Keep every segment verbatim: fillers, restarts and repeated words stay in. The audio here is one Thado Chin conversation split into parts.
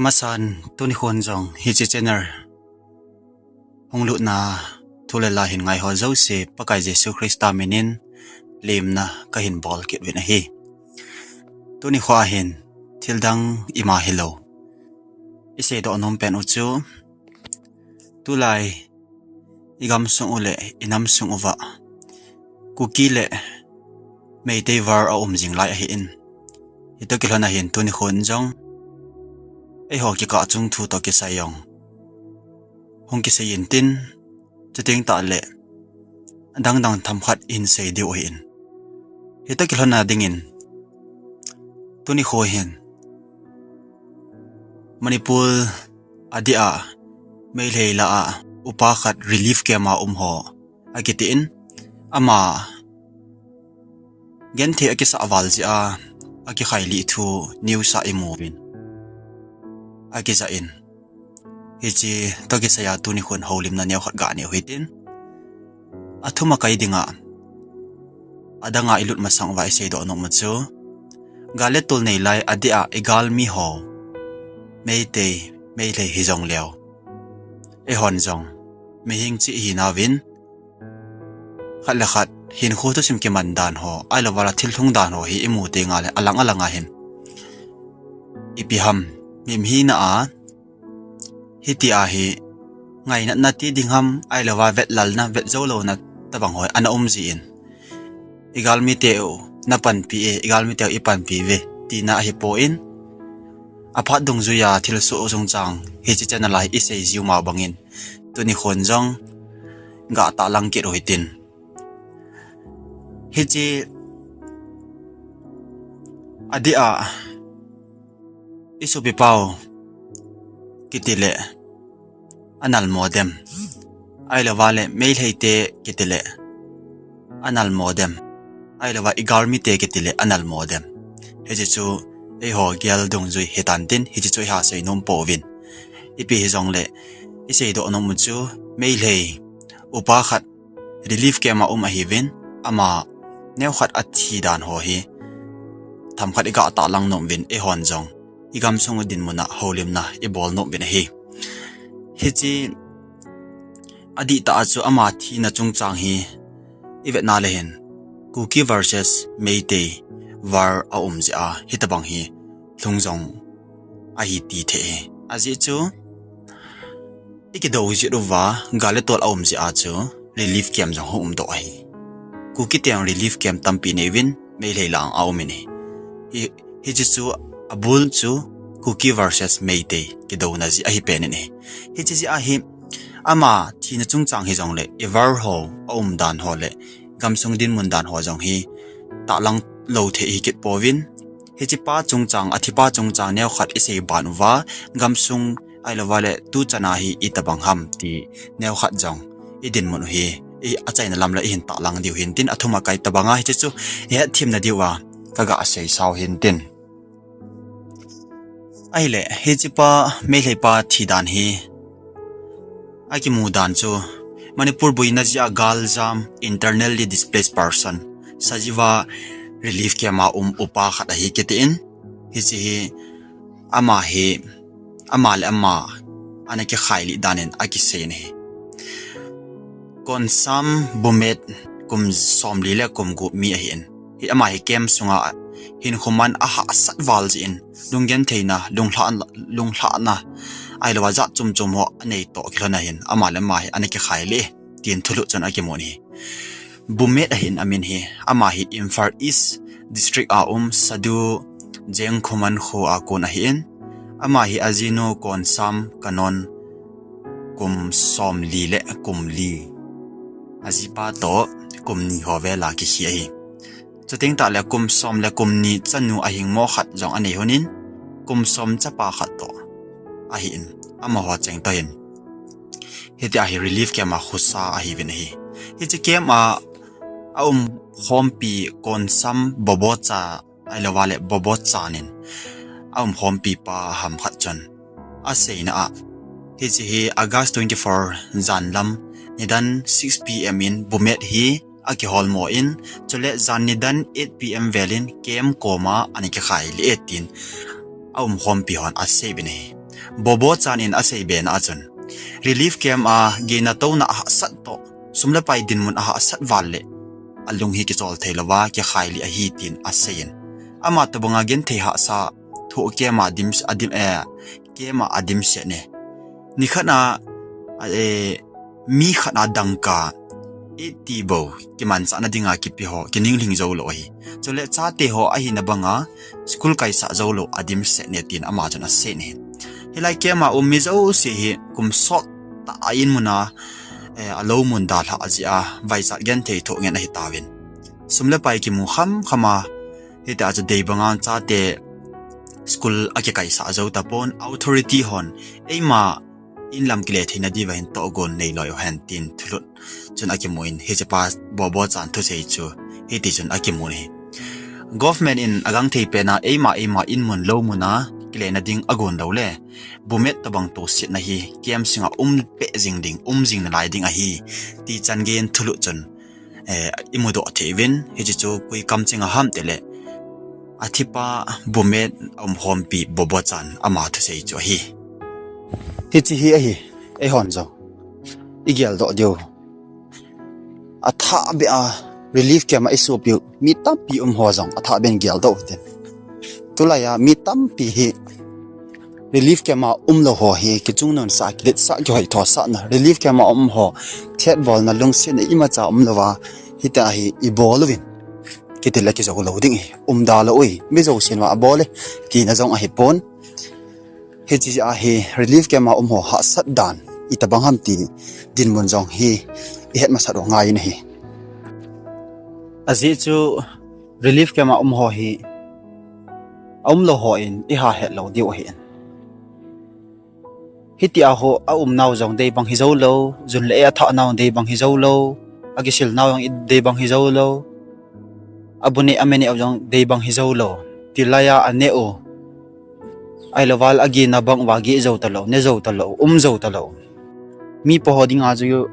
Masan tuni khon jong hiche channel hung lutna thu le la hin ngai ho jouse Pakai Jesu Christa minin lemna kahin bol kit uvin ahi. Tuni kho a hin thil dang ima hilou isei doh nom pen u chu, tulai i gamsung u le i namsung uva Kuki le Meitei var a um jing lai ahin, hitoh kilhon a hin tuni khon jong eiho kikah chung thu toh kisai jong hung kisei intin, chuteng tahle adang dang themkhat ihin sei diu ahin, hitoh kilhon a dingin tuni kho hin Manipur a dia Meitei lah a upa khat relief camp a um ho akitin, ama genthei akisah val jeh a akikhailih thu news a imu uvin, akijah in, hiche toh kisai a tuni khon houlimna neokhat ganei u hitin, athum a kai dinga adang a ilut masang uva isei doh nom u chu, gal le tol nei lai a dia i galmi ho Meitei, Meitei hijongleu eihon jong mihing cheh ihina uvin, khat le khat hinkho thusim kiman dan ho, ahilouva la thil lhung dan ho hi imu tengle alang alang a hin ipi ham, mi hina a hitia hi ngainatna ti ding ham, ahilouva vetlalna, vetjou louna tobang ho ana um jin, i galmi teu na panpi e, i galmi teu i panpi uve tina ahipon, aphat dungjuia thilsoh chungchang hiche channel a hi isei jiu ma bangin tuni khon jong gah tahlang kit u hitin, hiche a dia i sopipau kiti le anal mo dem, ahilouva le Meitei te kiti le anal mo dem, ahilouva i galmi te kiti le anal mo dem, hiche chu eiho gel dungjui hitan tin, hiche chu iha sei nom pouvin, ipi hijongle isei doh nom u chu, Meitei upa khat relief camp a um ahiuvin, ama neokhat athi dan ho hi themkhat igah tahlang nom uvin, eihon jong i gamsung u dinmun a houlimna ibol nom uvin ahi. Hiche adihtah a chu ama thina chungchang hi ivetna le hin Kuki versus Meitei var a um jeh a hitobang hi lhung jong ahi ti thei hi. Ajeh chu ikidou jeh uva gal le tol a um jeh a chu relief camp jong hung umdoh ahi. Kuki teng relief camp tampi nei uvin, Meitei lang a um in ahi. Hi, hiche chu abul chu Kuki versus Meitei kidouna jeh ahi pen in ahi. Hiche jeh a hi ama thina chungchang hijongle i var ho a um dan ho le gamsung dinmun dan ho jong hi tahlang lou thei hi kit pouvin, hiche pa chungchang, athi pa chungchang neokhat isei ban uva, gamsung ahilouva le tuchan a hi itobang ham ti neokhat jong i dinmun u hi i achaina lam le ihin tahlang diu hintin, athum a kai tobang a hiche chu ihet themna diu a kagah sei sau hintin. Ahile hiche pa, Meitei pa thi dan hi akimu dan chu, Manipur boina jeh a galjam, internally displaced person, Sajiwa relief camp a um upa khat ahi kitin, hiche hi ama hi ama le ama ana kikhailih dan in akisei in ahi. Konsam Bumet kum somli le kum gup mi ahin, hi ama hi camp sunga hinkho man ahahsat val jeh in, lunggentheina, lunglhah, lunglhahna, ahilouva jat chom chom ho anei toh kilhon a hin ama le ama hi ana kikhailih e tin thulhuh chun akimun ahi. Bumet ahin amin hi, ama hi Imphal East District a um Sadu Jengkhoman kho a kon ahin, ama hi ajinu Konsam Kanon kum somli le kum li, ajipa toh kum ni ho vel a kikhe ahi. Chuteng tahle kum som le kum ni chanu ahingmo khat jong anei lhonin, kum som chapa khat toh ahin, amaho cheng toh hin hitia hi relief camp a khosa ahiuvin ahi. Hiche camp a aumkhompi Konsam Bobocha ahilouva le Bobochan in aumkhompi pa ham khat chun aseina a, hiche hi August twenty-four janlam nidan six P M in Bumet hi akiholmo in, chule jan nidan eight P M vel in camp koma ana kikhailih e tin aumkhompi hon aseiuvin ahi. Bobo Chan in asei bena a chun, relief camp a gei natouna ahahsat toh, sum le pai dinmun ahahsat val le alung hi kichol thei louva kikhai lih ahi tin asei in, ama tobanga genthei hahsa thoh camp a dim, adim, eh, camp a adimset ne. Nikhat a, eh, mi khat a dangka eighty bou kimanchahna dinga kipe ho kininglhing jou lou ahi. Chule chate ho ahina banga school kaisah jou lou adimset ne tin ama chun asei in ahi. Hilai camp a um mi jouse hi kum sot tah a in mun a, eh, alou mun dalhah jeh a vaichat genthei thoh ngen ahi tauvin. Sum le pai kimu kham kham a, hitia chu dei banga chate school akikaisah jou tapon, authority hon eima in lam kile theina diuva hin tohgon neiloi uhen tin thulut chun akimun, hiche pa Bobo Chan thusei chu hiti chun akimun ahi. Government in agangthei pena eima eima in mun lou mun a kilena ding agon lou le, bumet tobang tosetna hi camp sunga um peh jing ding, um jing nalai ding ahi, ti chan gei in thulut chun, eh, imudoh thei uvin, hiche chu koi kamcheng a ham tile, athipa bumet a umkhompi Bobo Chan ama thusei chu ahi. Hiche hi ahi, eihon jong igeldoh diu. Athah beh a relief camp a isopiu mi tampi um ho jong athah beh in geldoh u hitin. Tulai a mi tampi hi relief camp a umlou ho hi kichungnungsah, kiletsah, kihoithosahna, relief camp a um ho thetbolna, lungsetna imacha umlouva hitia hi ibol uvin, kitile kijou lou ding ahi, umda lou u ahi, mi jousen vang abol e tina jong ahipon. Hiche jeh a hi relief camp a um ho hahsat dan itobang ham ti dinmun jong hi ihet masat u ngai in ahi. Ajeh chu relief camp a um ho hi aumlou hon iha het lou diu ahin. Hitia ho aumnau jong deibang hijoulou, jun le e athahnau deibang hijoulou, akisilnau jong deibang hijoulou, abu neh ame neh u jong deibang hijoulou, tilai a aneh u, ahilouva le agihna bang uva gih jou talou, ne jou talou, um jou talou, mi poho dinga chu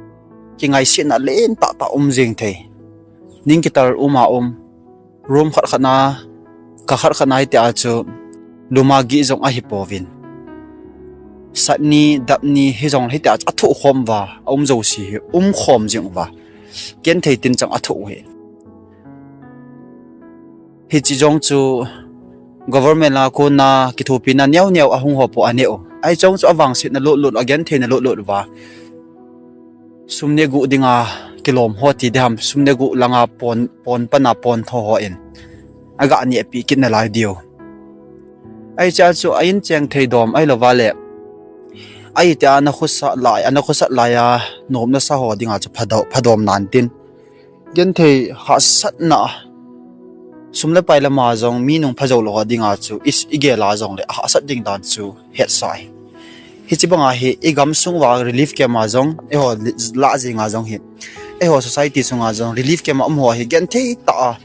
kingaisetna lentah tah um jeng thei. Ning kital um a um, room khat khat na, kha khat khat na hitia chu luma gih jong ahipouvin, satni dapni hijongle hitia chu athoh khom uva aum jouse hi umkhom jeng uva, genthei tinchang athoh u ahi. Hiche jong chu government a kona kithopina neo neo ahung ho po aneh u, ahi chong chu avangsetna lotlut, agentheina lotlut uva, sum neh guh dinga kilom ho ti diham, sum neh guh langa pon, pon pana pon tho hon aga nehpeh kit nalai diu. Ahi chea chu a in cheng thei dom ahilouva le, ahitia ana khosah lai, ana khosah lai a nomna sa ho dinga chu phado-, phadom nan tin, genthei hahsatna, sum le pai lama jong mi nung phajou lou ho dinga chu is, igel a jongle ahahsat ding dan chu hetsa ahi. Hiche banga hi igamsung uva relief camp a jong, eiho lah jenga jong hi, eiho society sunga jong relief camp a um ho hi genthei tah a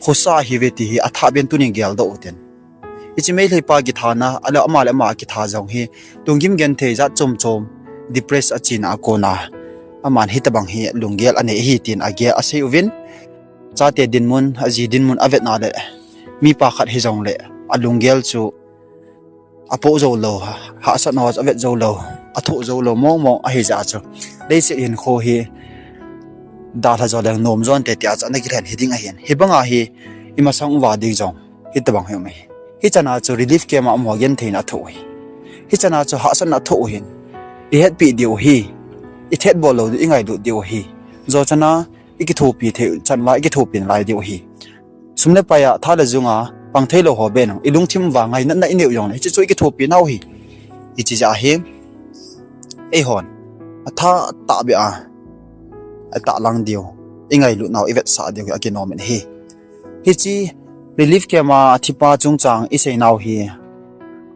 khosa ahiuve ti hi athah beh in tunin geldoh u hitin. Hiche Meitei pa kithana, ahilou ama le ama kitha jong hi lunggim genthei jat chom chom, depress achena a kona aman hitobang hi lunggel anei ahi tin agel asei uvin. Chate dinmun, aji dinmun avetna le, mipa khat hijongle alunggel chu apoh joulou, hahsatna ho chu avet joulou, athoh joulou mong mong ahijeh a chu, leiset hinkho hi dalha jo leng nom jonte tia chu ana kilhen hiding ahin. Hibanga hi imasang uva ding jong hitobang hi um ahi. Hichana chu relief camp a um ho gentheina athoh u ahi. Hichana chu hahsatna athoh u ahin, ihetpeh diu ahi, ithetbol lou diu, ingailut diu ahi. Jochana ikithopi thei chan uva ikithopi nalai diu ahi. Sum le pai a, tha le junga pang theilou ho beh in, ilungthim uva ngainatna inei u jongle hiche chu ikithopi nau ahi. Hiche jeh a hi eihon athah tah beh a, atahlang diu, ingailut nau ivetsah diu hi akinom in ahi. Hiche relief camp a athipa chungchang isei nau hi,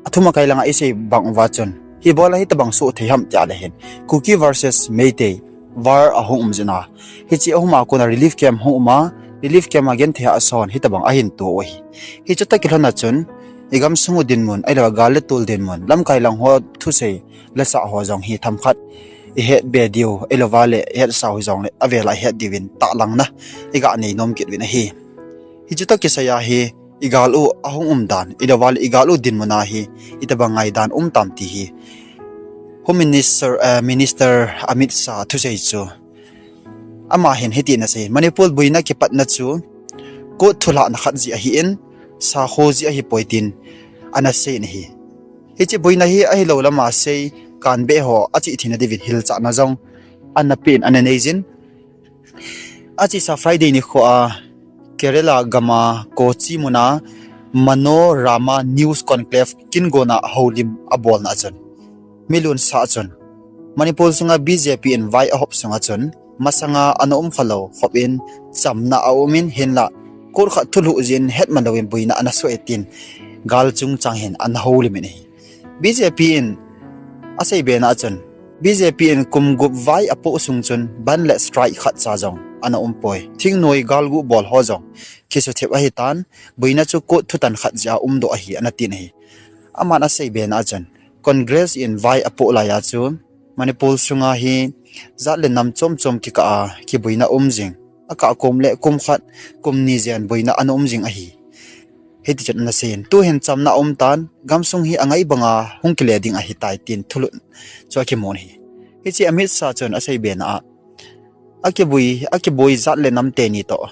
athum akai langa isei bang uva chun, hi bola hitobang soh thei ham tia le hin, Kuki versus Meitei war ahung um jeh a, hiche ahung a kona relief camp hung um a, relief camp a genthei hahsa hon hitobang ahin to u ahi. Hichu toh kilhona chun, igamsung u dinmun, ahilouva gal le tol dinmun, lamkai lang ho thusei, lasa ho jong hi themkhat ihetbe diu, ahilouva le ihetsau hijongle avel a ihet diuvin tahlangna iga nei nom kit uvin ahi. Hichu toh kisai a hi, igal u ahung um dan, iloval igal u dinmun a hi itobang ngaidan um tam ti hi Home Minister, eh, Minister Amit Shah thusei chu ama hin hitin asei, Manipur boina kipatna chu court thulhahna khat jeh ahin, sakho jeh ahipoi tin ana seiyin ahi. Hiche boina hi ahilou lama sei kanbeh ho achihtheina diuvin hilchahna jong ana pen ana neijin. Achesa Friday nikho a Kerala gama Kochi muna Manorama News Conclave kingona houlim abolna a chun, mi lunsah chun Manipur sunga B J P in vai ahop sunga chun masanga ana um khalou khopin chamna aumin, hinla court khat thulhuh jeh in hetman louvin boina ana soh e tin gal chungchang hin ana houlimin ahi. B J P in asei bena a chun, B J P in kum gup vai apoh sung chun bandh le strike khatcha jong ana umpoi. Thingnoi galgu bol ho jong kisuthep ahitan, boina chu court thutan khat jeh a umdoh ahi ana tin ahi. Aman asei bena a chun, Congress in vai apoh laiya chu Manipur sunga hi jat le nam chomchom kikah a kiboina um jing, akah kom le kum khat, kum ni jen boina ana um jing ahi. Hitichun ana seiyin, tuhin chamna aumtan, gamsung hi angai banga hung kile ding ahitai tin thulhut chu akimun ahi. Hiche Amit Shah chun asei bena a, akiboi, akiboi jat le nam teni toh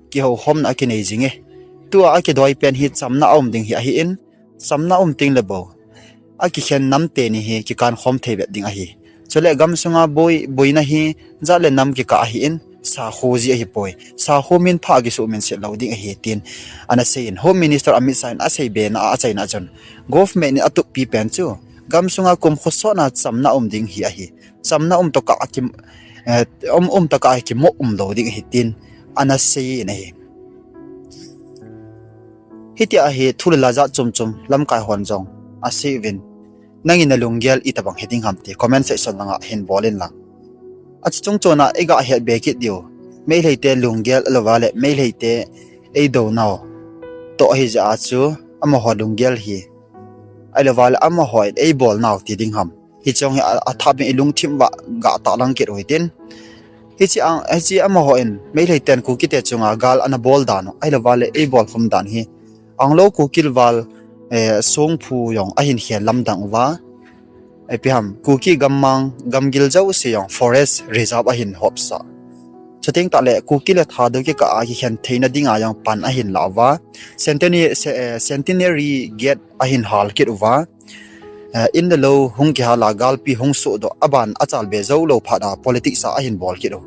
kihoukhomna akinei jinge. Tua akidoi pen hi chamna aum ding hi ahin, chamna um tengle bou akikhen nam teni hi kikankhom thei bep ding ahi. Chule gamsunga boi, boina hi jat le nam kikah ahin, sakho jeh ahipoi. Sakho minpha kisuh minset lou ding ahi tin ana seiyin, Home Minister Amit Shah in asei bena a achaina a chun, government in atuppi pen chu gamsunga kum khosotna chamna um ding hi ahi. Chamna um tokah a ki, eh, um, um tokah a kimoh umlou ding ahi tin ana seiyin ahi. Hitia hi thu le la jat chomchom lamkai hon jong asei uvin, nangin nalunggel itobang hiding ham ti comment section langa hin bol inlang. Achuchung chona iga hetbe kit diu, Meiteite lunggel ahilouva le Meiteite eidounau toh ahijeh a chu amaho lunggel hi, ahilouva le amahon eibolnau ti ding ham, hiche jong hi a, athah beh in ilungthim uva ga tahlang kit u hitin. Hiche a, hiche amahon Meiteiten Kukite chunga gal ana bol dan u ahilouva le eibolkhum dan hi Anglo Kuki val, eh, songphu jong ahin khel lamdang uva, ipi ham, Kuki gammang gamgil jouse jong forest reserve ahin hopsah. Chuteng tahle Kuki le Thadou kikah a kikhen theina dinga jong pan ahin la uva, Centenary, eh, Centenary Gate ahin hal kit uva, eh, in le lou hung kihal a galpi hung sohdoh, aban achalbe joulou phat a politics a ahin bol kit u.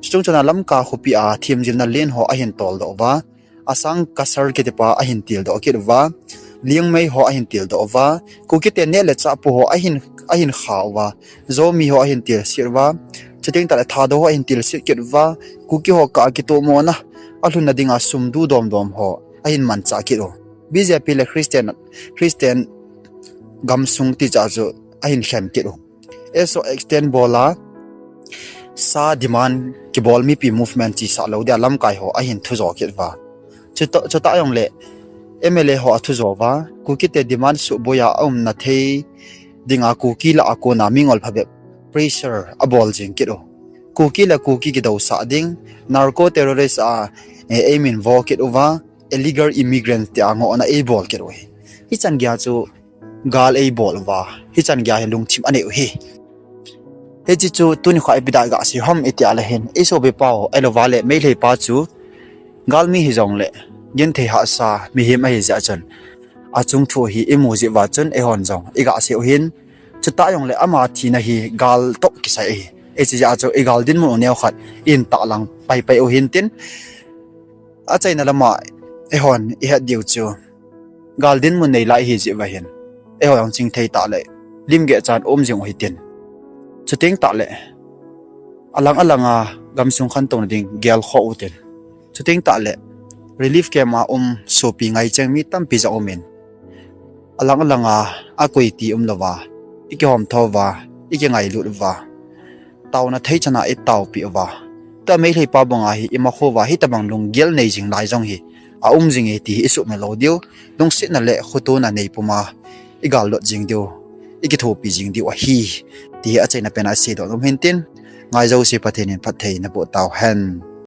Chuchung chona Lamka khopi a themjilna len ho ahin toldoh uva, Asang Kasar kitipa ahin tildoh kit uva, Liangmai ho ahin tildoh uva, Kukite neh le chah pu ho ahin, ahin kha uva, Zomi ho ahin tilsit uva, chuteng tahle Thadou ho ahin tilsit kit uva, Kuki ho kah a kitomona alhunna dinga sum du domdom ho ahin manchah kit u. B J P le Christian, Christian gamsung ticha chu ahin khen kit u. Eso extend bola sa demand kibol mipi movement chesah lou dia lamkai ho ahin thujo kit uva. Chutoh, chutah jongle M L A ho athujo uva, Kukite demand suhboiya aumna thei dinga Kuki lah a kona mingol phabep pressure abol jing kit u. Kuki le Kuki kidousah ding, narco terrorist a, eh, eiminvo kit uva, illegal immigrant tia ngohna eibol kit u hi. Hichan geiya chu gal eibol uva, hichan geiya hi lungthim anei u hi. Hiche chu tuni kho ipi dia gasei u ham itia le hin, isopipa ho ahilouva le Meiteipa chu galmi hijongle genthei hahsa mihem ahijeh a chun achung thu hi imu jeh uva chun eihon jong igasei u hin, chutah jongle ama thina hi gal toh kisai ahi. Hiche jeh a chu igal dinmun u neokhat ihin tahlang paipai u hintin, achaina lama eihon ihet diu chu gal dinmun nei lai ahijeh uva hin, eiho jong chingthei tahle limgeh chan um jing u hitin. Chuteng tahle alang alanga gamsung khantouna ding gelkhoh utin. Chuteng tahle relief camp a um sopi ngaicheng mi tampi jong umin, alang alanga akoiti umlouva, ikihomtho uva, ikingailut uva, taona thei chana itaopeh uva, tua Meiteipa banga hi imakho uva hitobang lunggel nei jing lai jong hi aum jinge ti hi isuhmil lou diu, lungsetna le khotona neipuma igallot jing diu, ikithopi jing diu ahi, ti hi achaina pena iseidoh nom hintin, ngai jouse Pathen in phatthei naboh tauhen.